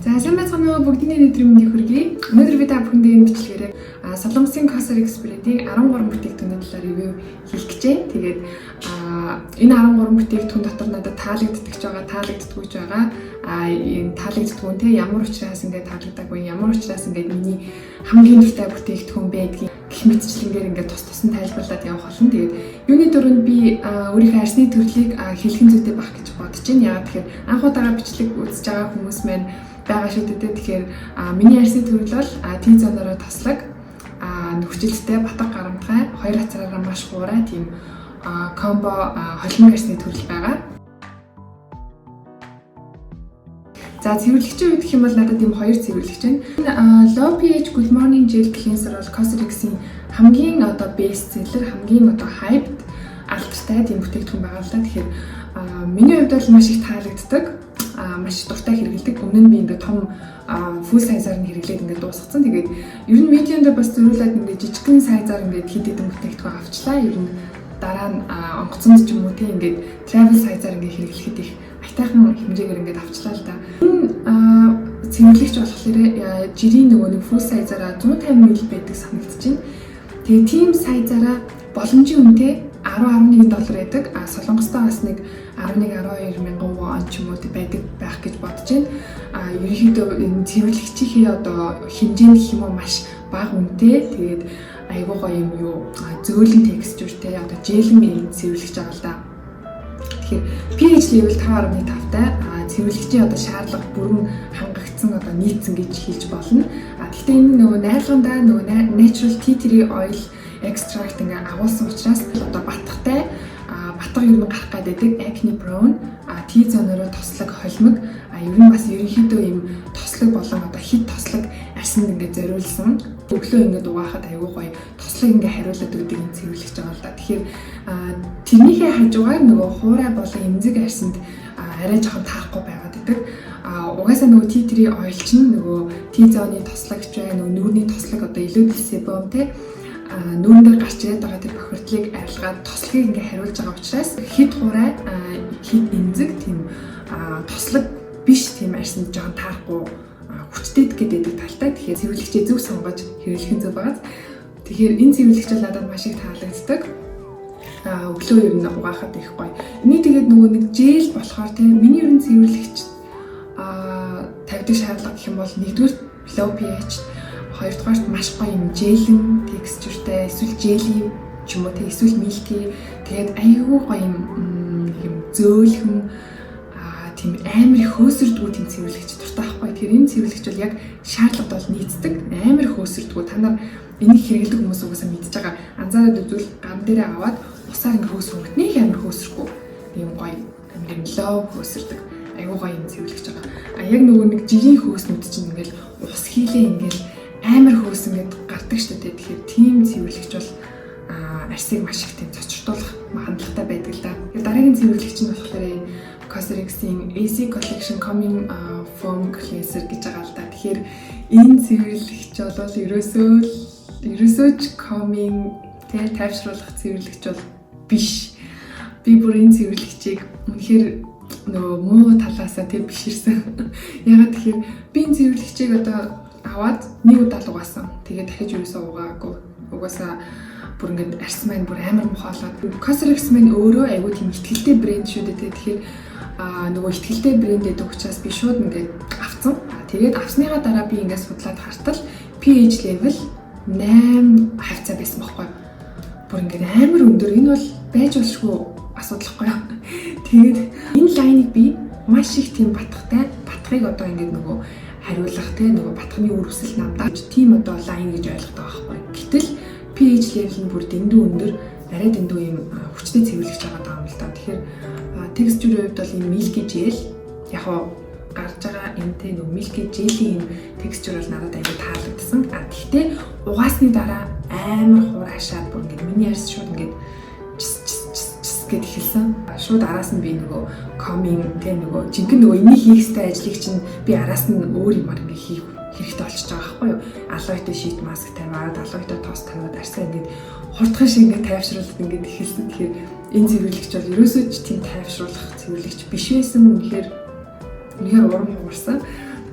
За, сайн байцгаана уу, бүгдний өдрийн мэндийг хүргэе. Өнөөдөр би та бүхэндээ энэ бичлэгээрээ Солонгосын COSRX брендийн 13 бүтээгдэхүүний талаар review хийх гэж байна. Тэгээд энэ 13 бүтээгдэхүүн дотор надад таалагддаг ч байгаа, таалагддаггүй ч байгаа. Энэ таалагддаггүй нь те ямар учраас ингээд таалагдаагүй, ямар учраас ингээд миний хамгийн дуртай бүтээгдэхүүн байдгийг гэх мэтчлэнгээр ингээд тус тус нь тайлбарлаад явах болно. Тэгээд юуны дөрөнд би өөрийнхөө арьсны төрлийг хэлэх нь зүйтэй байх гэж бодож байна. Яагаад тэгэхээр анх удаага бичлэг үзэж байгаа хүмүүс маань байгаа шүү дээ. Тэгэхээр миний арьсны төрөл бол T-zone-ороо тослог, нөхцөлтэй, батга гарамтгай, хоёр хацраараа маш хуурай тийм combo холимог арьсны төрөл байгаа. За, цэвэрлэгчийн үед гэх юм бол надад ийм хоёр цэвэрлэгч байна. Low pH Good Morning Gel Cleanser бол COSRX-ийн хамгийн одоо best seller, хамгийн одоо hyped, алдартай тийм бүтээгдэхүүн байгаа л да. Тэгэхээр миний хувьд бол маш их таалагддаг, маш дуртай хэрэглэдэг. Өмнө нь би ингээд том full size-аар нь хэрэглээд ингээд дуусгацсан. Тэгээд ер нь medium дээр бас зориулаад ингээд жижигхэн size-аар ингээд хэд хэдэн бүтээгдэхүүн авчлаа. Ер нь дараа нь онгоцонд ч юм уу те ингээд travel size-аар ингээд хэрэглэхэд их аятайхан хэмжээгээр ингээд авчлаа л да. Энэ цэвэрлэгч болохоор жирийн нөгөө нэг full size-аараа 150 мл байдаг санагдчихэв. Тэгээ тийм size-аараа боломжийн үнэтэй 10 11 доллар байдаг. А Солонгостой бас нэг 11 12 мянган вон ч юм уу байдаг байх гэж бодож байна. А ерөнхийдөө энэ цэвэрлэгчийнхээ одоо хэмжээнд гэх юм уу, маш бага үнэтэй. Тэгээд айгуу гоё юм юу, зөөлөн texture тэй, одоо gel-эн юм цэвэрлэгч байгаа л да. Тэгэхээр pH level 5.5 тай, цэвэрлэгчийн одоо шаардлага бүрэн хангагдсан, одоо нийцсэн гэж хэлж болно. А гэхдээ энэ нөгөө найрлагандаа нөгөө natural tea tree oil extract ингээ агуулсан учраас одоо батгатай, батга ер нь гарах гэдэг, acne prone, T-zone-ороо тослог, холимог, ер нь бас ерөнхийдөө юм тослог болон одоо хит тослог арьсанд ингээ зориулсан, өглөө ингээд угаахад айгүй гоё тослог ингээ хариулаад өгдөг юм цэвэрлэгч байгаа л да. Тэгэхээр тэрнийхээ хажуугаар нөгөө хуурай болон эмзэг арьсанд арай жоохон таарахгүй байгаад байдаг. А угаасаа нөгөө tea tree oil чинь нөгөө T-zone-ы тослогч бай, нөгөө нүүрний тослог, одоо илүү sebum те нүүрэн дээр гарч ирээд байгаа тэр бохирдлыг арилгаад тослогийг ингээ хариулж байгаа учраас хит хуурай, хит эмзэг тийм тослог биш тийм арьсанд жоохон таарахгүй, хүчтэй гэдэг талтай. Тэгэхээр цэвэрлэгчээ зөв сонгож хэрэглэх нь зөв байгаа. Тэгэхээр энэ цэвэрлэгч бол надад маш их таалагддаг. Өглөө ер нь угаахад их гоё. Эний тэгээд нөгөө нэг gel болохоор тийм миний ер нь цэвэрлэгч тавьдаг шаардлага гэх юм бол нэгдүгээр low pH, хоёрдугаарт маш гоё юм gel-эн texture тэй, эсвэл jelly ч юм уу те, эсвэл milky, тэгээд айгүй гоё юм юм зөөлхөн, тийм амар их хөөсөрдгүү тийм цэвэрлэгч дуртай байхгүй. Тэгэхээр энэ цэвэрлэгч бол яг шаардлагад бол нийцдэг. Амар их хөөсөрдгүү. Та нар энийг хэрэглэдэг хүмүүс угаасаа мэдж байгаа. Анзаараад үзвэл гам дээрээ аваад усаар ингээ хөөсрөнгөт нэг амар хөөсрөхгүй. Тийм гоё амар юм low хөөсөрдөг. Айгуу гоё юм цэвэрлэгч байгаа. А яг нөгөө нэг жирийн хөөснүүд чинь ингээл ус хийлээ ингээл амар хөөс ингээд гардаг шүү дээ. Тэгэхээр тийм цэвэрлэгч бол арьсыг маш их тийм цочрдуулах хандлагатай байдаг л да. Дараагийн цэвэрлэгч нь болохоор энэ COSRX-ийн AC Collection Calming Foam Cleanser гэж байгаа л да. Тэгэхээр энэ цэвэрлэгч бол ерөөсөө ч calming тэ тайвшруулах цэвэрлэгч бол биш. Би бүр энэ цэвэрлэгчийг үнэхээр нөгөө муу талаасаа тэг биширсэн. Ягаад тэгэхээр би энэ цэвэрлэгчийг одоо аваад нэг удаа л угаасан. Тэгээд дахиж ерөөсөө угаагүй. Угаасаа бүр ингээд арьс маань бүр амар мухаалаад. COSRX маань өөрөө айгүй тийм итгэлтэй брэнд шүү дээ. Тэгэхээр нөгөө итгэлтэй брэнд гэдэг учраас би шууд ингээд авцсан. Тэгээд авсныхаа дараа би ингээд судлаад хартал pH level 8 хавцаа байсан байхгүй. Бүр ингээд амар өндөр. Энэ бол байж болшгүй асуудал байхгүй юу. Тэгээд энэ line ыг би маш их тийм батгатай, батгыг одоо ингээд нөгөө хариулах те нөгөө батганы үр өсөл намдаа тийм одоо line гэж ойлгодог байхгүй. Гэтэл pH level нь бүр дэндүү өндөр, арай дэндүү юм хүчтэй цэвэрлэгч байгаа юм л да. Тэгэхээр texture-ийн хувьд бол ийм milky gel яг хоо гарч байгаа энтэй нөгөө milky gel-ийн юм texture бол надад аягүй таалагдсан. А тэгтээ угаасны дараа амар хуурайшаад бүр ингээд миний арьс шууд ингээд чис чис чис чис гэд эхэлсэн. Шууд араас нь би нөгөө calming тэ нөгөө жинхэнэ нөгөө энийг хийх ёстой ажлыг чинь би араас нь өөр юмар ингээ хийх хэрэгтэй болчихж байгаа байхгүй юу? Aloe-той sheet mask тавиад, aloe-той тос тавиад арьсаа ингээд хурдхан шиг ингээд тайвшруулаад ингээд эхэлсэн. Тэгэхээр энэ цэвэрлэгч бол ерөөсөө ч тийм тайвшруулах цэвэрлэгч биш байсан. Үнэхээр үнэхээр урам хугарсан.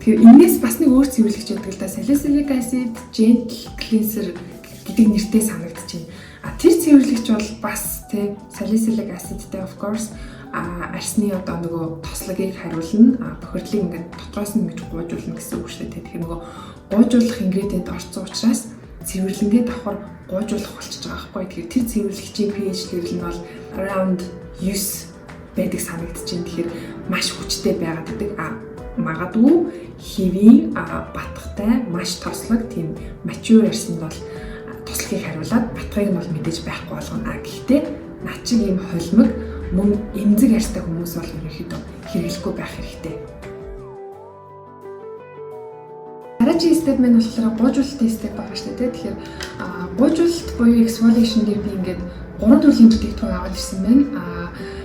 Тэгэхээр энээс бас нэг өөр цэвэрлэгч байдаг л да. Salicylic acid gentle cleanser гэдэг нэртэй санагдчихэв. А тэр цэвэрлэгч бол бас тий salicylic acid-тэй, of course, арсны одоо нөгөө тослогийг хариулна, бохирдлыг ингээд дотроос нь ингэж гуужуулна гэсэн үг шүү дээ. Тэгэхээр нөгөө гуужуулах ingredient орсон учраас цэвэрлэнгээ давхар гуужуулах болчихж байгаа байхгүй. Тэгэхээр тэр цэвэрлэгчийн pH level нь бол around 9 байдаг санагдчихэв. Тэгэхээр маш хүчтэй байгаад байдаг. А магадгүй хэвийн батгатай, маш тослог тийм mature арьсанд бол тослогийг хариулаад батгыг нь бол мэдээж байхгүй болгоно. А гэхдээ над шиг ийм холимог, мөн эмзэг арьстай хүмүүс бол ерөнхийдөө хэрэглэхгүй байх хэрэгтэй. Дараагийн step маань болохоор гуужуулалтын step байгаа шүү дээ. Тэгэхээр гуужуулалт буюу exfoliation дээр би ингээд гурван төрлийн бүтээгдэхүүн аваад ирсэн байна.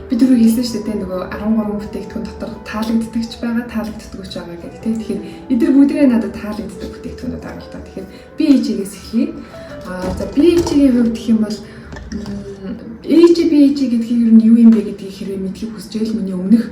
Би түрүү хэлсэн шүү дээ, нөгөө 13 бүтээгдэхүүн дотор таалагддаг ч байгаа, таалагддаггүй ч байгаа гэдэг тийм. Тэгэхээр эдгээр бүгдээ надад таалагддаг бүтээгдэхүүнүүд байгаа л да. Тэгэхээр BHA-гээс эхлэе. За, BHA-гийн хувьд гэх юм бол AHA BHA гэдгийг ер нь юу юм бэ гэдгийг хэрвээ мэдэхийг хүсч байвал миний өмнөх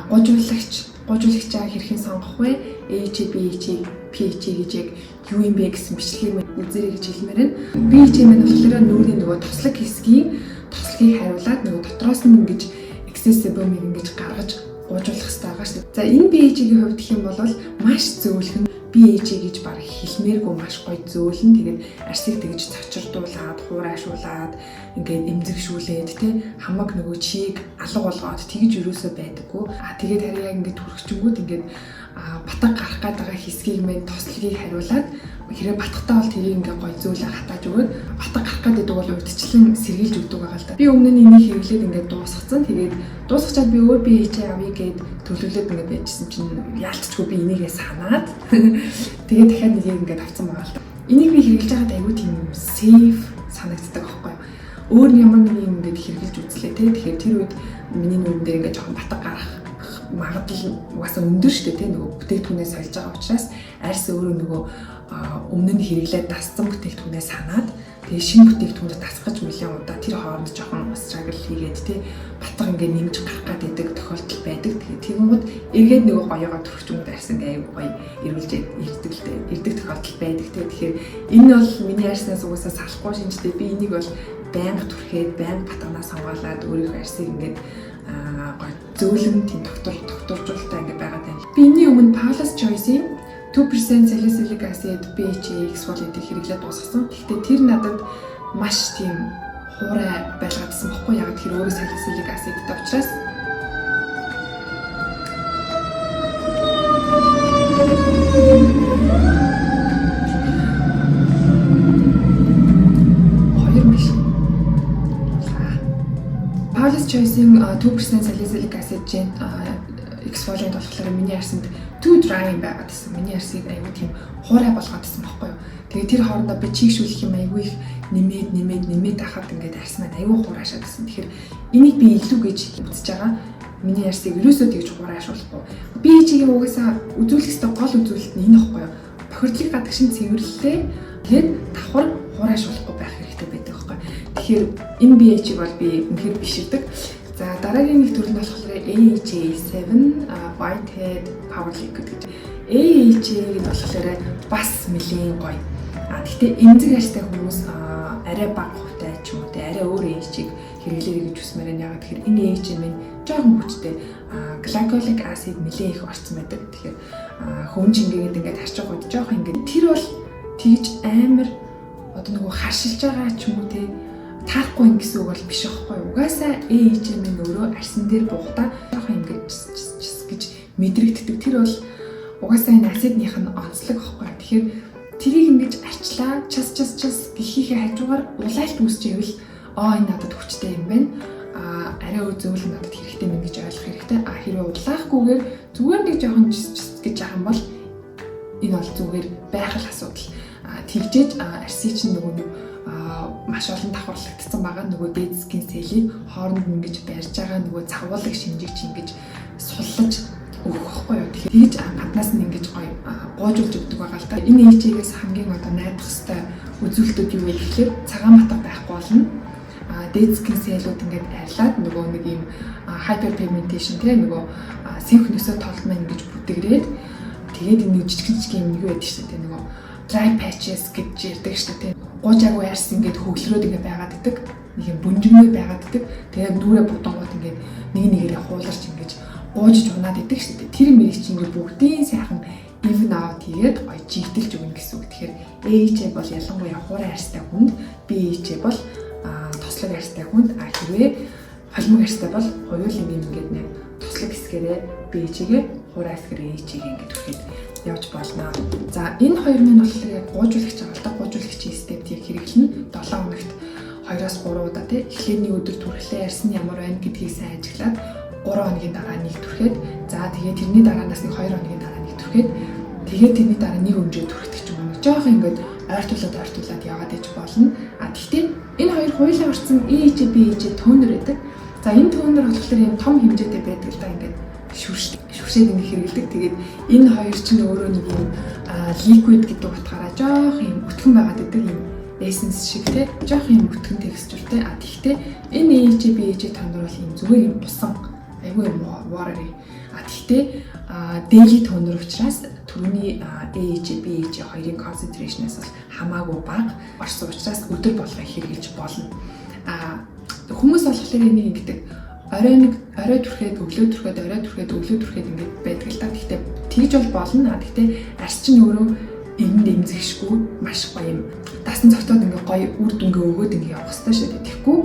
гуужуулагчаа хэрхэн сонгох вэ? AHA BHA PHA гэж яг юу юм бэ гэсэн бичлэгийг үзээрэй гэж хэлмээр байна. BHA маань болохоор нүүрний нөгөө тослог хэсгийн тослогийг хариулаад нөгөө дотроос нь ингэж excess sebum-ыг ингэж гаргаж гуужуулах хэрэгтэй байгаа шүү дээ. За, энэ BHA-гийн хувьд гэх юм бол маш зөөлхөн BHA гэж баг хэлмээргүй, маш гоё зөөлөн. Тэгээд арсыг тэгж цочирдуулаад, хуурайшуулад, ингээд эмзэгшүүлээд те хамаг нөгөө чийг алга болгоод тэгж юусоо байдаггүй. А тэгээд харин яг ингээд түрхчингүүд ингээд батга гарах гээд байгаа хэсгийг мэн тослогийг хариулаад, хэрэг батгатай бол тэрийг ингээ гой зөөлөн хатааж өгөөд, батга гарах гээд байдаг бол урьдчилан сэргийлж өгдөг байгаа л да. Би өмнө нь энийг хэрэглээд ингээд дуусгацсан. Тэгээд дуусгачаад би өөр BHA авъя гээд төлөвлөд ингээд байжсэн чинь яалтчгүй би энийгээ санаад тэгээд дахиад нэгийг ингээд авцсан байгаа л да. Энийг би хэрэглэж байгаад айгүй тийм safe санагддаг аахгүй юу? Өөр ямар нэг юм ингээд хэрэглэж үзлээ те. Тэгэхээр тэр үед миний нүүрэн дээр ингээд жоохон батга гарах магадлал угаасаа өндөр шүү дээ те. Нөгөө бүтээгдэхүүнээ сольж байгаа учраас арьс өөрөө нөгөө өмнө нь хэрэглээд дассан бүтээгдэхүүнээ санаад, тэгээ шинэ бүтээгдэхүүнд дасгаж нэлээн удаа тэр хооронд жоохон struggle хийгээд те батга ингээд нэмж гарах гээд байдаг тохиолдол байдаг. Тэгээ тэгэнгүүт эргээд нөгөө гоёогоо түрхчүүнд арьс ингээ аягүй гоё эргэлж ирдэг л дээ. Ирдэг тохиолдол байдаг те. Тэгэхээр энэ бол миний арьснаас угаасаа салахгүй шинжтэй. Би энийг бол байнга түрхээд, байнга батганаас хамгаалаад, өөрийнхөө арьсыг ингээд гоё зөөлөн тийм докторжуулалтаа ингээд байгаад байна. Би энэний өмнө Paula's Choice-ийн 2% salicylic acid BHA exfoliate хэрэглээд дуусгасан. Гэхдээ тэр надад маш тийм хуурай байлгаадсан бохгүй, яг тэр өөрөө salicylic acid-тай учраас. Хоёр биш. Paula's Choice-ийн 2% salicylic acid gen exfoliant болохоор миний арьсанд too dry юм байгаад байсан. Миний арьсыг айгүй тийм хуурай болгоод байсан байхгүй юу. Тэгээ тэр хоорондоо би чийгшүүлэх юм айгүй их нэмээд, нэмээд, нэмээд ахад ингээд арьс маань айгүй хуурайшаад байсан. Тэгэхээр энийг би илүү гэж үзэж байгаа. Миний арьсыг ерөөсөө тэгж хуурайшуулахгүй. Би чигийн угаасаа үзүүлэх ёстой гол үзүүлэлт нь энэ байхгүй юу. Бохирдлыг гадагшин цэвэрлэлээ. Тэгээд давхар хуурайшуулахгүй байх хэрэгтэй байдаг байхгүй. Тэгэхээр энэ BH-ийг бол би үнэхээр биширдэг. За, дараагийн нэг төрөл нь болохоор AHA 7 Whitehead Power Liquid гэж. AHA нь болохоор бас нэлээн гоё. А гэхдээ эмзэг арьстай хүмүүс арай бага хувьтай ч юм уу те арай өөр AHA-г хэрэглээрэй гэж хүсмээр байна. Яг тэгэхээр энэ AHA минь жоохон хүчтэй, glycolic acid нэлээн их орсон байдаг. Тэгэхээр хөвөн чингээгээд ингээд харчих үед жоохон ингээд тэр бол тэгж амар одоо нөгөө харшилж байгаа ч юм уу те таарахгүй юм гэсэн үг бол биш аахгүй. Угаасаа AHA минь өөрөө арьсан дээр буухтаа жоохон ингээд чис гэж мэдрэгддэг. Тэр бол угаасаа энэ acid-ных нь онцлог аахгүй. Тэгэхээр тэрийг ингэж арчлаа, час час час гэхийнхээ хажуугаар улайлт үүсчээвэл аа, энэ надад хүчтэй юм байна. А арай өөр зөвлөл надад хэрэгтэй мэн гэж ойлгох хэрэгтэй. А хэрвээ улаахгүйгээр зүгээр нэг жоохон чис чис гэж яах юм бол энэ бол зүгээр байх л асуудал. А тэгжээж арьсыг чинь нөгөө нэг маш олон давхарлагдсан байгаа нөгөө dead skin cell-ийг хооронд ингэж барьж байгаа нөгөө цагуулаг шинжигч ингэж суллаж өгөх байхгүй юу. Тэгэхээр тэгж гаднаас нь ингэж гоё гуужуулж өгдөг байгаа л да. Энэ AHA-гээс хамгийн одоо найдах хэвээр үзүүлэлтүүд юу вэ гэхээр цагаан батга байхгүй болно. Dead skin cell-үүд ингээд арилаад нөгөө нэг юм hyperpigmentation те нөгөө сэнх нөсөө толд маань ингэж бүдэгрээд. Тэгээд энэ жижиг жижиг юм юу байдаг шүү дээ, нөгөө dry patches гэж ярьдаг шүү дээ. Гуужаагүй арьс ингээд хөглөрөөд ингээд байгаад идэг. Нэг юм бөнжигнөө байгаад идэг. Тэгээд нүүрээ будангууд ингээд нэг нэгээрээ хууларч ингээд гуужиж унаад идэг шүү дээ. Тэр мэрийг чи ингээд бүгдийн сайхан even out хийгээд гоё жигдэлж өгнө гэсэн үг. Тэгэхээр AHA бол ялангуяа хуурай арьстай хүнд, BHA бол тослог арьстай хүнд, хэрвээ холимог арьстай бол хоёулын юм ингээд нэг тослог хэсгээрээ BHA-гээ, хуурай хэсгээрээ AHA-гээ ингээд түрхэд явж болно. За, энэ хоёр нь болохоор яг гуужуулагч байгаа л да. Гуужуулагчийн step яг хэрэглэнэ. 7 хоногт 2-оос 3 удаа, тий. Эхлээд нэг өдөр түрхлээ, арьс нь ямар байна гэдгийг сайн ажиглаад 3 хоногийн дараа нэг түрхэд, за, тэгээд тэрний дараанаас нэг 2 хоногийн дараа нэг түрхэд, тэгээд тэрний дараа нэг өмжөө түрхдэг ч юм уу. Жоох ингээд ойртуулад ойртуулад яваад иж болно. А тэгтээ энэ хоёр хуйлаа орсон AHA, BHA toner байдаг. За, энэ toner болохоор юм том хэмжээтэй байдаг л да, ингээд шүршээд ингэ хэрэгэлдэг. Тэгээд энэ хоёр чинь өөрөө нэг юм liquid гэдэг утгаараа жоох юм өтгөн байгаад байдаг, юм essence шиг, те, жоох юм өтгөн texture тэй. А тэгтээ энэ AHA, BHA toner бол юм зүгээр юм усан, айгүй юм watery. А тэгтээ daily toner учраас түрүүний AHA, BHA хоёрын concentration-аас бол хамаагүй бага орсон учраас өдөр болгон хэрэглэж болно. А хүмүүс болохоор энийг ингэдэг, орой нэг орой түрхэд, өглөө түрхэд, орой түрхэд, өглөө түрхэд ингэж байдаг л та. Гэхдээ тэгж бол болно. Гэхдээ арьс чинь өөрөө энд эмзэгшгүй маш гоё юм. Дасан зохицоод ингээ гоё үр дүнгээ өгөөд ингээ явах хэрэгтэй шүү дээ. Тэгэхгүй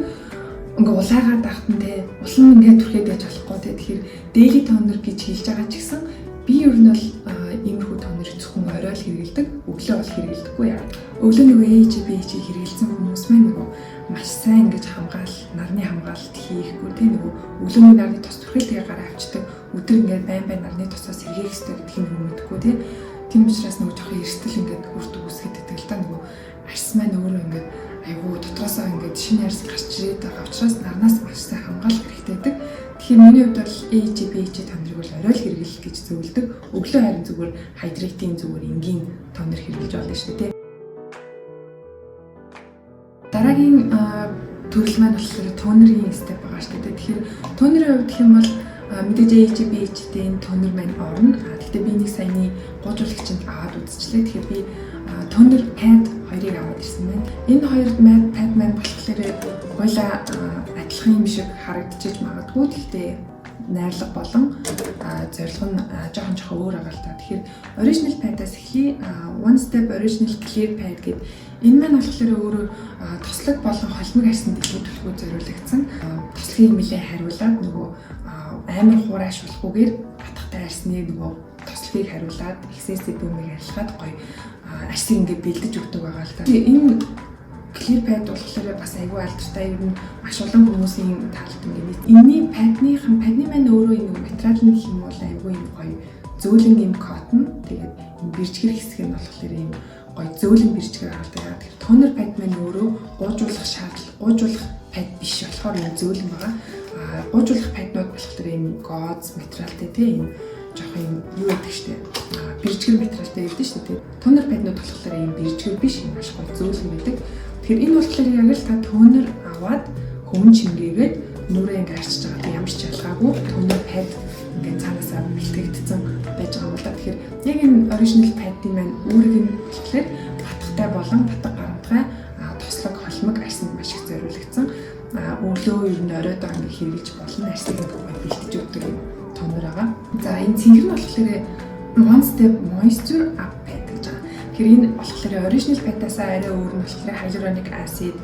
ингээ улаагаад ахтан, те, улам ингээ түрхэд байж болохгүй, те. Тэгэхээр daily toner гэж хэлж байгаа ч гэсэн би ер нь бол иймэрхүү toner зөвхөн орой л хэрэгэлдэг, өглөө бол хэрэгэлдэггүй яа. Өглөө нөгөө AHA, BHA хэрэгэлсэн хүмүүс маань нөгөө маш сайн ингэж хамгаал, нарны хамгаалалт хийхгүй, те, нөгөө өглөөний нарны тос түрхэл, тэгээ гараа авчдаг. Өдөр ингээд байн байн нарны тосоос сэргээх ёстой гэдгийг нөгөө мэдэхгүй, те. Тийм учраас нөгөө жоохон эрсдэл ингээд үрт үүсгээд байдаг л да. Нөгөө арьс маань өөрөө ингээд айгуу дотроосоо ингээд шинэ арьс гарч ирээд байгаа учраас нарнаас маш сайн хамгаалах хэрэгтэй байдаг. Тэгэхээр миний хувьд бол AHA, BHA toner ыг бол орой л хэрэглэх гэж зөвлөдөг. Өглөө харин зүгээр hydrating, зүгээр энгийн toner хэрэглэж болно шүү дээ. Дараагийн төрөл маань болохоор toner ийн step байгаа шүү дээ. Тэгэхээр toner ийн хувьд гэх юм бол мэдээж AHA, BHA-тэй энэ toner маань орно. Гэхдээ би нэг саяны гуужуулагчинд аваад үзчихлээ. Тэгэхээр би toner pad хоёрыг аваад ирсэн байна. Энэ хоёр pad маань болохоор хоёлаа адилхан юм шиг харагдчихэж магадгүй. Гэхдээ найрлага болон зорилго нь жоохон жоохон өөр байгаа л та. Тэгэхээр original pad-аас эхлэе. One Step Original Clear Pad гэдэг энэ маань болохоор өөрөө тослог болон холимог арьсанд илүү түлхүү зориулагдсан. Тослогийг нэлээ хариулаад, нөгөө амар хуурайшуулахгүйгээр батгатай арьсны нөгөө тослогийг хариулаад, excess sebum-ыг арилгаад гоё арьсыг ингээд бэлдэж өгдөг байгаа л да. Энэ clear pad болохоор бас айгүй алдартай, ер нь маш олон хүмүүсийн талд ингээд энэний pad ны маань өөрөө энэ материал нь гэх юм бол айгүй юм гоё зөөлөн юм cotton, тэгээд энэ бэржгэр хэсэг нь болохоор юм гоё зөөлөн бэржгэр байгаа. Яг тэр toner pad маань өөрөө гуужуулах шаардлага, гуужуулах pad биш болохоор юм зөөлөн байгаа. А гуужуулах pad нууд болохоор юм gauze материалтай, тийм, юм жоох юм юу гэдэг штэ, бэржгэр материалтай гэдэг штэ, тийм. Toner pad нууд болохоор юм бэржгэр биш, юм маш гоё зөөлөн байдаг. Тэгэхээр энэ болохоор яг л та toner аваад хөвөн шингээгээд нүрээ ингээ арчиж байгаа, ямар ч ялгаагүй toner pad ингээ цаанаасаа бэлтгэгдсэн байж байгаа юм л да. Тэгэхээр яг энэ original pad-ын маань үүрэг нь болохоор батгатай болон батга гарамтгай, тослог, холимог арьсанд маш их зориулагдсан. Өглөө, ер нь оройдоо ингээ хэрэглэж болно. Арьсыг ингээ гоё бэлтэж өгдөг юм toner байгаа. За, энэ цэнгэр нь болохоор One Step Moisture Up Pad гэж байгаа. Тэгэхээр энэ болохоор original pad-аас арай өөр нь болохоор hyaluronic acid,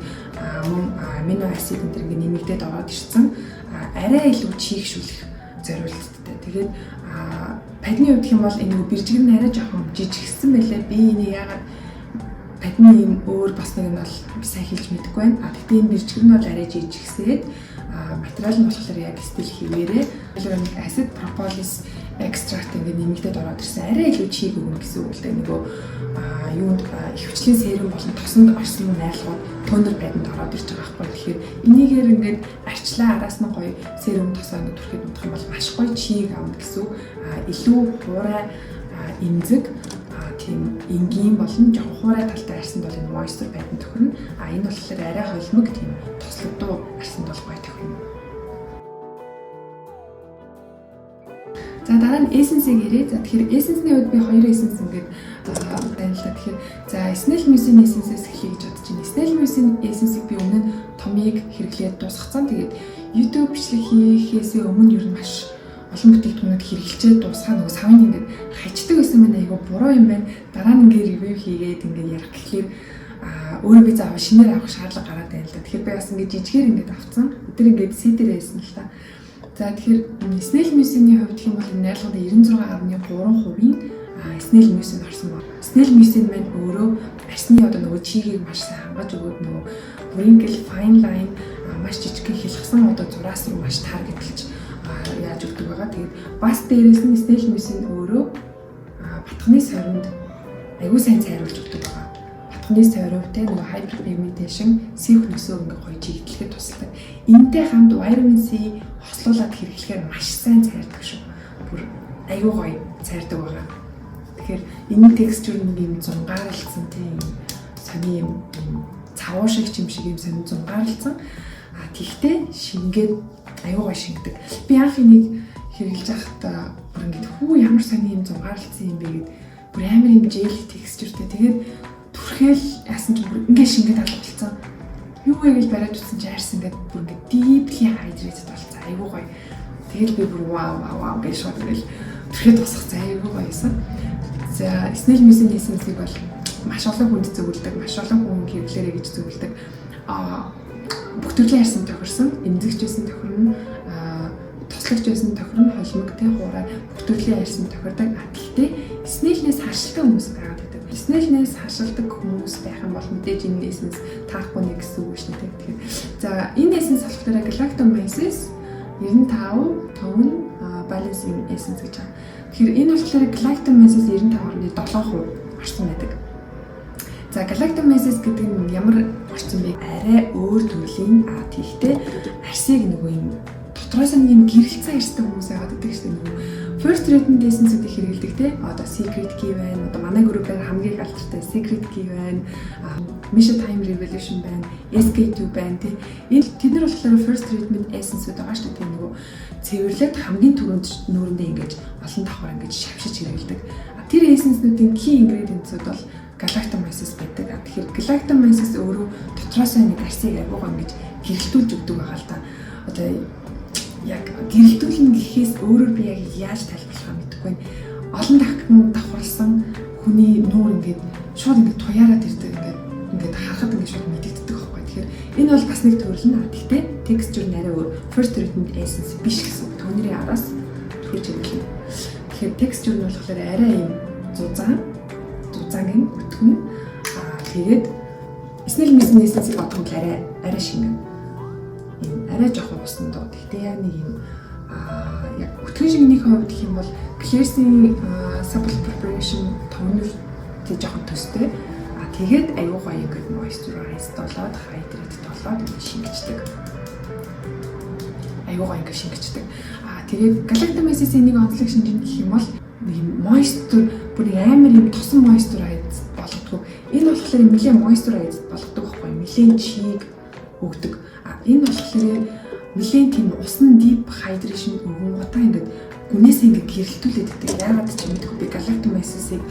мөн amino acid энэ төр ингээ нэмэгдээд ороод ирсэн. Арай илүү чийгшүүлэх зориулттай. Тэгээд pad ны хувьд гэх юм бол энэ нөгөө бэржгэр нь арай жоохон жижигсэн байлаа. Би энийг яагаад pad ны юм өөр босныг нь бол сайн хэлж мэдэхгүй байна. А тэгтээ энэ бэржгэр нь бол арай жижигсээд, материал нь болохоор яг стил хэвээрээ hyaluronic acid, propolis extract ингээд нэмэгдээд ороод ирсэн. Арай илүү чийг өгнө гэсэн үг л дээ. Нөгөө юунд ихэвчлэн serum болон тосонд орсон найрлагууд toner pad анд ороод ирж байгаа байхгүй. Тэгэхээр энийгээр ингээд арчлаа, араас нь гоё serum, тосоо ингээд түрхэд унтах юм бол маш гоё чийг авна гэсэн үг. Илүү хуурай, эмзэг, тийм энгийн болон жоохон хуурай талтай арьсанд бол энэ moisture pad нь тохирно. А энэ болохоор арай холимог, тийм тослогдуу арьсанд бол гоё тохирно. За, дараа нь essence-ийг яръя. За, тэгэхээр essence-ний хувьд би хоёр essence ингээд байна л да. Тэгэхээр за, Snail Mucin essence-ээс эхлэе гэж бодож байна. Snail Mucin essence-ийг би өмнө нь томыг хэрэглээд дуусгацсан. Тэгээд YouTube бичлэг хийхээсээ өмнө ер нь маш олон бүтээгдэхүүнүүд хэрэглэчээд дуусгаа нөгөө савын ингээд хаждаг байсан байна. Айгу буруу юм байна. Дараа нь ингээд review хийгээд ингээд ярих гэхлээр өөрөө би заавал шинээр авах шаардлага гараад байна л да. Тэгэхээр би бас ингээд жижигээр ингээд авцсан. Өдөр ингээд сидэр байсан л та. За, тэгэхээр Snail Mucin-ийн хувьд гэх юм бол энэ найрлаганд 96.3%-ийн Snail Mucin орсон байна. Snail Mucin маань өөрөө арьсны одоо нөгөө чигийг маш сайн хангаж өгөөд, нөгөө wrinkle, fine line, маш жижигхэн хялгасан одоо зураас руу маш target лж яаж өгдөг байгаа. Тэгээд бас дээрээс нь Snail Mucin өөрөө батганы соринд аягүй сайн цайруулж өгдөг байгаа. Батганы сорив, те, нөгөө hyperpigmentation, сэвх нөсөө ингээ гоё чигтлэхэд тусалдаг. Энтэй хамт vitamin C хослуулад хэрэглэхээр маш сайн цайрдаг шүү. Бүр аягүй гоё цайрдаг байгаа. Тэгэхээр энэ texture нэг юм зунгаарлцсан, тийм сони юм цавуу шиг юм шиг юм сонин зунгаарлцсан. А тэгтээ шингээд, аягүй гоё шингэдэг. Би анх энийг хэрэглэж байхдаа бүр ингээд хүү, ямар сони юм зунгаарлцсан юм бэ гэд, бүр амар юм gel texture тэй. Тэгээд түрхэл яасан чинь бүр ингээд шингээд алга. Юу вэ гэж бариад утсан чи арьс ингээд бүр ингээд deeply hydrated болсон. Айгуу гоё. Тэгэл би бүр вау, вау, вау гэж шууд ингээд түрхээд босгоцсон, айгуу гоё юмсан. За, Snail Mucin essence-ийг бол маш олон хүнд зөвлөдөг, маш олон хүн хэрэглээрэй гэж зөвлөдөг. Бүх төрлийн арьсан тохирсон, эмзэгч байсан тохирно, тослогч байсан тохирно, холимог, те, хуурай, бүх төрлийн арьсан тохирдог. А гэхдээ Snail-нээс харшилтай хүмүүс байгаад байдаг. Snail-нээс харшилдаг хүмүүс байх юм бол мэдээж энэ essence таарахгүй нэг гэсэн үг шнэ, те. Тэгэхээр за, энэ essence болохоор Galactomyces 95 tone balancing essence гэж байна. Тэгэхээр энэ болохоор Galactomyces 95.7% орсон байдаг. За, Galactomyces гэдэг нь ямар орсон бэ? Арай өөр төрлийн, тийхтэй арсыг нөгөө юм дотроос нь юм гэрэлцэн арьстай хүмүүс байгаад байдаг шүү дээ. Нөгөө first treatment essence-үүдийг хэрэглэдэг, те. Одоо Secret Key байна. Одоо манай группээр хамгийн их алдартай Secret Key байна. Missha Time Revolution байна. SK2 байна, те. Энэ тэд нар болохоор first treatment essence-үүд байгаа шүү дээ. Тийм, нөгөө цэвэрлээд хамгийн түрүүнд нүүрэндээ ингэж олон давхар ингэж шавшиж хэрэглэдэг. Тэр essence-нүүдийн key ingredient-үүд бол galactomyces байдаг. Тэгэхээр galactomyces өөрөө дотроосоо нэг арсыг агуугаа ингэж гэрэлтүүлж өгдөг байгаа л да. Одоо яг гэрэлтүүлнэ гэхээс өөрөөр би яг яаж тайлбарлахаа мэдэхгүй байна. Олон дахин давхарласан хүний нүүр ингээд шууд ингээд туяараад ирдэг, ингээд харахад ингээд шууд мэдэгддэг байхгүй. Тэгэхээр энэ бол бас нэг төрөл нь. Гэхдээ texture нь арай өөр. First treatment essence биш гэсэн үг. Түүнэрийн араас төрж хэрэглэнэ. Тэгэхээр texture нь болохоор арай юм зузаан зузаан өтгөн. Тэгээд Snail Mucin essence-ийг бодох юм арай арай шингэн. Ийм арай жоохон усан доо. Гэхдээ яг нэг юм яг өтгөн шингэнийхээ хувьд гэх юм бол Klairs-ийн Supple Preparation toner тэг жоохон төстэй. Тэгээд аюу гоё ингээд moisturize болоод, hydrate болоод ингээд шингэждэг. Аюу гоё ингээд шингэждэг. Тэгээд Galactomyces-ийн нэг онцлог шинж нь гэх юм бол нэг юм moisture, бүр амар юм тосон moisturize болгодог. Энэ болохоор нэлээд moisturize болгодог байхгүй, нэлээд чиг өгдөг. Энэ болохоор нэлээд тийм усан deep hydration өгөн гутаа ингээд гүнээсээ ингээд гэрэлтүүлээд өгдөг. Яагаад ч юм бэ, би Galactomyces-ийг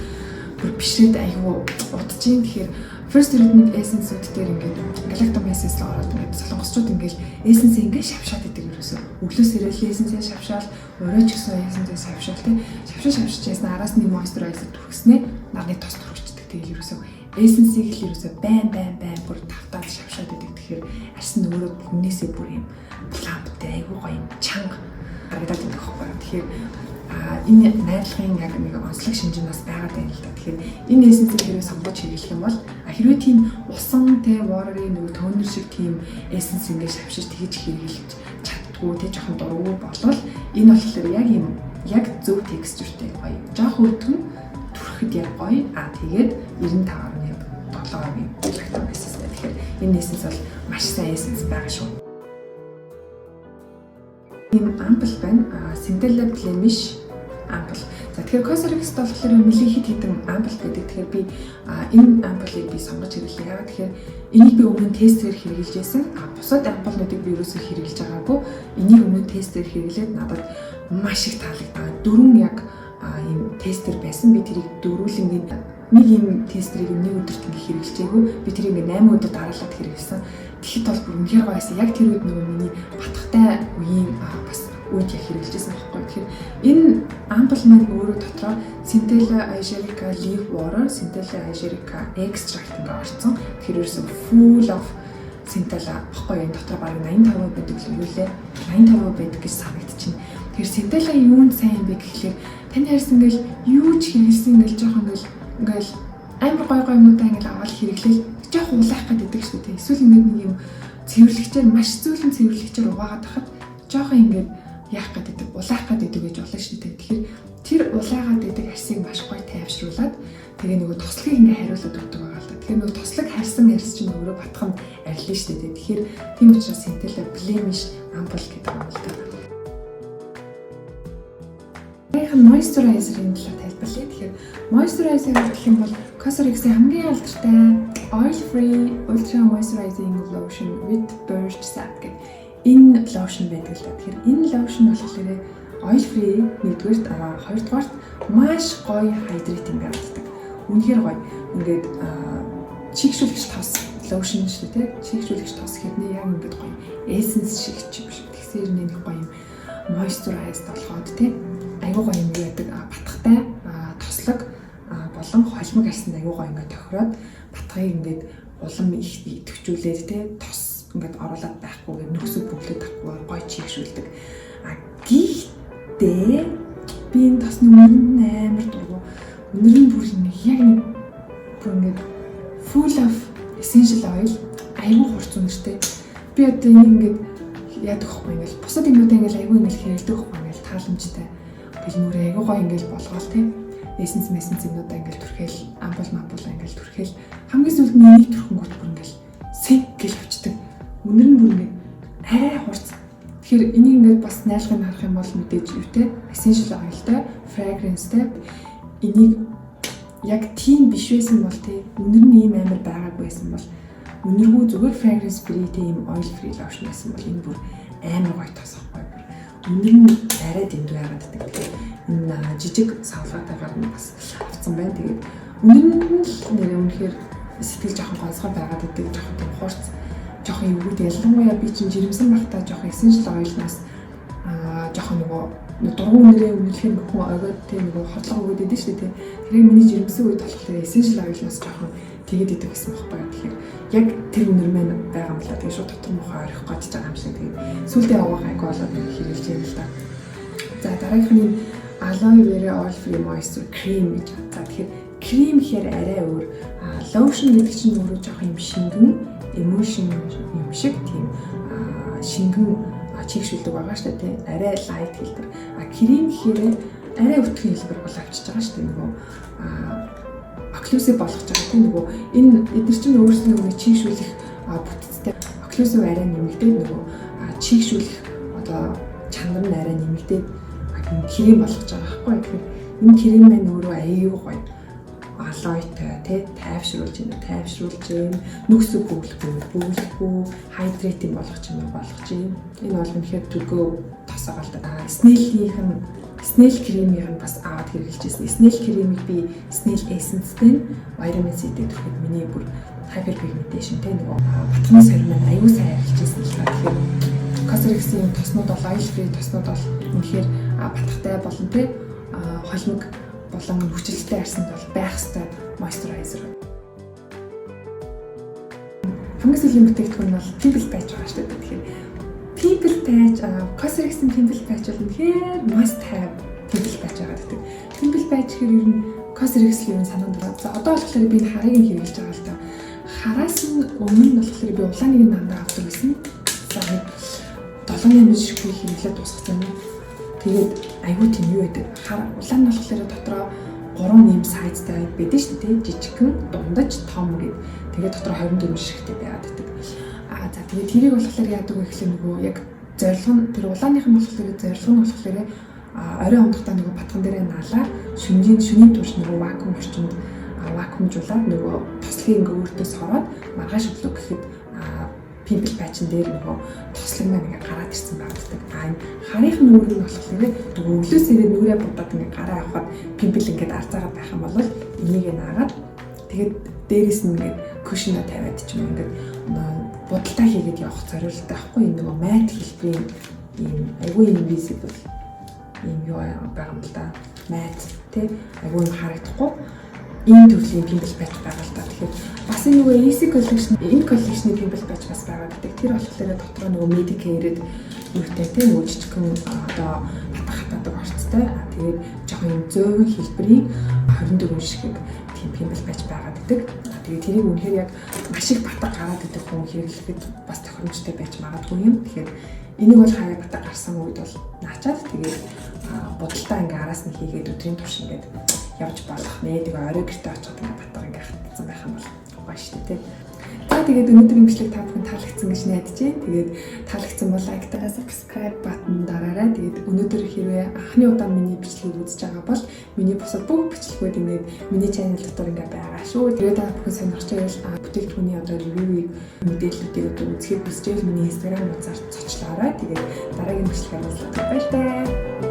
бүр бишрээд айгүй удаж юм. Тэгэхээр first treatment essence-үүд дээр ингээд Galactomyces л ороод, ингээд солонгосчууд ингээд essence ингээд шавшаад идэг ерөөсөө. Өглөөс ирээл essence шавшаал, орой ч гэсэн essence шавшаал, тий. Шавшаа шавшиж ясна араас нь moisturizer түрхснээ нарны тос түрхчихдэг. Тэгэл ерөөсөө essence-ийг л ерөөсөө байн байн байн бүр тавтаад шавшаад идэг. Тэгэхээр арьс нь өөрөө хүнээсээ бүр юм plump тай, айгүй гоё юм чанга харагдаад байдаг байхгүй юу. Тэгэхээр энэ найрлагын яг нэг онцлог шинж нь бас байгаад байна л да. Тэгэхээр энэ essence-ийг хэрвээ сонгож хэрэглэх юм бол хэрвээ тийм усан, те, watery нөгөө toner шиг тийм essence ингээд шавшиж тэгж хэрэглэж чаддгүй, те, жоохон дургу болвол энэ болохоор яг юм яг зөв texture тэй гоё. Жоох өтгөн, түрхэхэд яг гоё. Тэгээд 95.7% galactomyces. Тэгэхээр энэ essence бол маш сайн essence байгаа шүү. Ийм ampoule байна. Centella Blemish ampoule. За, тэгэхээр Cosrx болохоор нэлээд хэд хэдэн ампул байдаг. Тэгэхээр би энэ ампулыг би сонгож хэрэглэе. Яагаад тэгэхээр энийг би өмнө тестээр хэрэглэж байсан. Бусад ампулнуудыг би ерөөсөө хэрэглэж байгаагүй. Энийг өмнө тестээр хэрэглээд надад маш их таалагдаа. Дөрвөн яг ийм тестер байсан. Би тэрийг дөрвөлнгийн нэг ийм тестерийг нэг өдөрт ингээ хэрэглэжээгүй. Би тэрийг ингээ 8 өдөр дараалал хэрэглэсэн. Тэгэхэд бол бүр үнэхээр гоё байсан. Яг тэр үед нөгөө миний батгатай үеийн бас үед яг хэрэглэжсэн байхгүй. Тэгэхээр энэ ампул маань өөрөө дотроо Centella Asiatica Leaf Water, Centella Asiatica Extract ингээ орсон. Тэгэхээр ерөөсөө full of Centella баггүй, энэ дотор бараг 85% байдаг л юу лээ. 85% байдаг гэж санагдчихэв. Тэгэхээр Centella юунд сайн юм бэ гэхлээр таны харьсан ингээл юу ч хэрэгэлсэн, ингээл жоох ингээл амар гой гой юмнуудаа ингээл аваад хэрэглээл жоох улаах гэдэг шүү дээ. Эсвэл ингээд нэг юм цэвэрлэгчээр, маш зөөлөн цэвэрлэгчээр угаагаад тахад жоохон ингээд яах гэдэг, улаах гэдэг гэж болно шүү дээ. Тэгэхээр тэр улаагаад байдаг арьсыг маш гоё тайвшруулад, тэгээ нөгөө тослогийг ингээ хариулаад өгдөг байгаа л да. Тэгэхээр нөгөө тослог харьсан арьс чинь өөрөө батхан арилна шүү дээ. Тэгэхээр тийм учраас Centella Blemish ампул гэдэг юм л да. Дараагийнх нь moisturizer-ын талаар тайлбарлая. Тэгэхээр moisturizer гэх юм бол Cosrx-ийн хамгийн алдартай Oil Free Ultra Moisturizing Lotion with Birch Sap гэдэг энэ lotion байдаг л да. Тэгэхээр энэ lotion болохоор oil free нэгдүгээрт, хоёрдугаарт маш гоё hydrating байгааддаг. Үнэхээр гоё. Ингээд чийгшүүлэгч тос lotion шүү дээ, тий. Чийгшүүлэгч тос хэрнээ яг ингээд гоё essence шиг ч юм шиг. Тэгсээр нэг гоё юм moisturize болгоод, тий. Айгуу гоё юм яадаг, батгатай тослог болон холимог арьсанд айгуу гоё ингээд тохироод, батгыг ингээд улам их идэвхжүүлээд, тий, тос ингээд оруулаад байхгүйгээр, нөхсөг бөглөөд авахгүй гоё чийгшүүлдэг. Гэхдээ би энэ тосны үнэрэнд нь амар дургу. Үнэр нь бүр нэг яг нэг бүр ингээд full of essential oil, айгуу хурц үнэртэй. Би одоо энийг ингээд яадаг хөхгүй, ингээд бусад юмнуудаа ингээд айгуу ингээд хэрэглэдэг хөхгүй, ингээд тааламжтай. Ингээл нүрээ айгуу гоё ингээд болгоол, тий. Essence мессенс юмнуудаа ингээд түрхэл, ампул мампул ингээд түрхэл, хамгийн сүүлд нь энийг түрхэнгүүт бүр ингээд сэнк гэл авчдаг. Үнэр нь бүр ингээд арай хурц. Тэгэхээр энийг ингээд бас найрлагыг харах юм бол мэдээж юутай, essential oil-тай, fragrance-тай. Энийг яг тийм биш байсан бол, тий, үнэр нь ийм амар байгаагүй байсан бол, үнэргүй зүгээр fragrance free, тийм oil free lotion байсан бол энэ бүр амар гоё тос ахгүй, бүр үнэр нь арай дэндүү байгаад байдаг. Тэгэхээр энэ жижиг савлгаатайгаар нь бас авцсан байна. Тэгээд үнэр нь л нэрээ үнэхээр сэтгэл жоохон гонсгой байгаад байдаг. Жоохон тийм хурц, жоохон эвгүүд, ялангуяа би чинь жирэмсэн байхдаа жоохон essential oil-наас жоохон нөгөө дургу үнэрээ үнэрлэхээр хүн огоод, тийм, нөгөө хотлого өгөөд идэв шүү дээ, тийм. Тэгэхээр миний жирэмсэн үед болохоор essential oil-наас жоохон тэгээд идэг гэсэн байхгүй. Тэгэхээр яг тэр үнэр маань байгаа юм л да. Тэгээд шууд дотор мухаа орхих гэж байгаа юм шиг. Тэгээд сүулдэ яваа гайгүй болоод нэг хэрэглэж юм л да. За, дараагийнх нь Aloe Vera Oil Free Moisture Cream гэж. За, тэгэхээр крем гэхээр арай өөр. Lotion гэдэг чинь өөрөө жоохон юм шингэн, emulsion юм шиг тийм шингэн чийгшүүлдэг байгаа шүү дээ, тийм. Арай light хэлбэр. Крем гэхээр арай өтгөн хэлбэр бол авчиж байгаа шүү дээ. Нөгөө occlusive болгож байгаа, тийм, нөгөө энэ эдгээр чинь өөрсдөө нөгөө чийгшүүлэх бүтцтэй, occlusive арай нэмэгдээд, нөгөө чийгшүүлэх одоо чанар нь арай нэмэгдээд крем болгож байгаа байхгүй. Тэгэхээр энэ крем маань өөрөө аюу гоё aloe тай, тий, тайвшруулж байна, тайвшруулж байна, нүксэг бөглөхгүй, бөглөхгүй, hydrating болгож байна, болгож байна. Энэ бол үнэхээр to go тос байгаа л да. Snail-ийнх нь, Snail кремийг нь бас аваад хэрэглэж байсан. Snail кремийг би Snail Essence-тэй, vitamin C-тэй түрхэд миний бүр hyperpigmentation, те, нөгөө батганы сорь маань аюу сайн арилж байсан л та. Тэгэхээр Cosrx-ийн тоснууд бол, oil free тоснууд бол үнэхээр батгатай болон, те, холимог болон хүчлэлтэй арьсанд бол байх ёстой moisturizer. Хамгийн сүүлийн бүтээгдэхүүн нь бол pimple patch байгаа шүү дээ. Тэгэхээр pimple patch, Cosrx-ийн pimple patch бол үнэхээр must have pimple patch байгаа гэдэг. Pimple patch гэхээр ер нь Cosrx л юм санаанд ороод. За, одоо болохоор би энэ харыг нь хэрэглэж байгаа л та. Хараас нь өмнө нь болохоор би улааныг нь дандаа авдаг байсан. За, нэг 7 8 ширхгийг хэрэглээд дуусгасан юм. Тэгээд айгүй тийм юу байдаг. Хар улаан нь болохоор дотроо 3 нэм size тай байдаг шүү дээ. Жижигхэн, дундаж, том гэд. Тэгээд дотроо 24 ширхэгтэй байгаад байдаг. За, тэгээд тэрийг болохоор яадаг вэ гэхлээр нөгөө яг зорилго нь, тэр улааных нь болохоор зорилго нь болохоор Орой унтахдаа нөгөө батган дээрээ наалаа, шүнжийн шөнийн турш нөгөө вакуум орчинд вакуумжуулаад, нөгөө тослогийг ингээ өөртөө сороод, маргааш өглөө гэхэд pimple patch дээр нөгөө тослог маань ингээ гараад ирсэн байдаг. А энэ харийнхын үүрэг нь болохоор нөгөө өглөөс ирээд нүрээ будаад ингээ гараа авахад pimple ингээд арзаагаад байх юм бол энийг наагаад, тэгээд дээрэс нь ингээд cushion аа тавиад ч юм, ингээд будалдаа хийгээд явах зориулттай байхгүй. Энэ нөгөө matte хэлбэрийн ийм айгүй invisible ийм юу байгаа юм л да. Matte тий, айгүй юм харагдахгүй ийм төрлийн pimple patch байгаа л да. Тэгэхээр бас энэ нөгөө AC collection, энэ collection-ы pimple patch бас байгаа гэдэг. Тэр болохоор дотроо нөгөө medicated юутай тий, нөгөө жижигхэн одоо батга хатаадаг орцтой. Тэгээд жоохон юм зөөвөн хэлбэрийн 24 ширхэг тийм pimple patch байгаа гэдэг. Тэгээд тэрийг үнэхээр яг маш их батга гараад идэх хүн хэрэглэхэд бас тохиромжтой байж магадгүй юм. Тэгэхээр энийг бол хаяа батга гарсан үед бол наачаад, тэгээд будалтаа ингээ араас нь хийгээд өдрийн турш ингээд явж болох нэ. Тэгээ орой гэртээ очиход ингээ батга ингээ хатсан байх юм бол гоё шүү дээ. За, тэгээд өнөөдрийн бичлэг та бүхэн таалагдсан гэж найдаж байна. Тэгээд таалагдсан бол like дараа, subscribe button дараарай. Тэгээд өнөөдөр хэрвээ анхны удаа миний бичлэгийг үзэж байгаа бол миний бусад бүх бичлэгүүд ингээд миний channel дотор ингээд байгаа шүү. Тэгээд та бүхэн сонирхож байвал, бүтээгдэхүүний одоо review-ийг, мэдээллүүдийг одоо үзэхийг хүсч байвал миний Instagram хуудасаар цочлоорой. Тэгээд дараагийн бичлэгээр уулзлаа. Баяртай.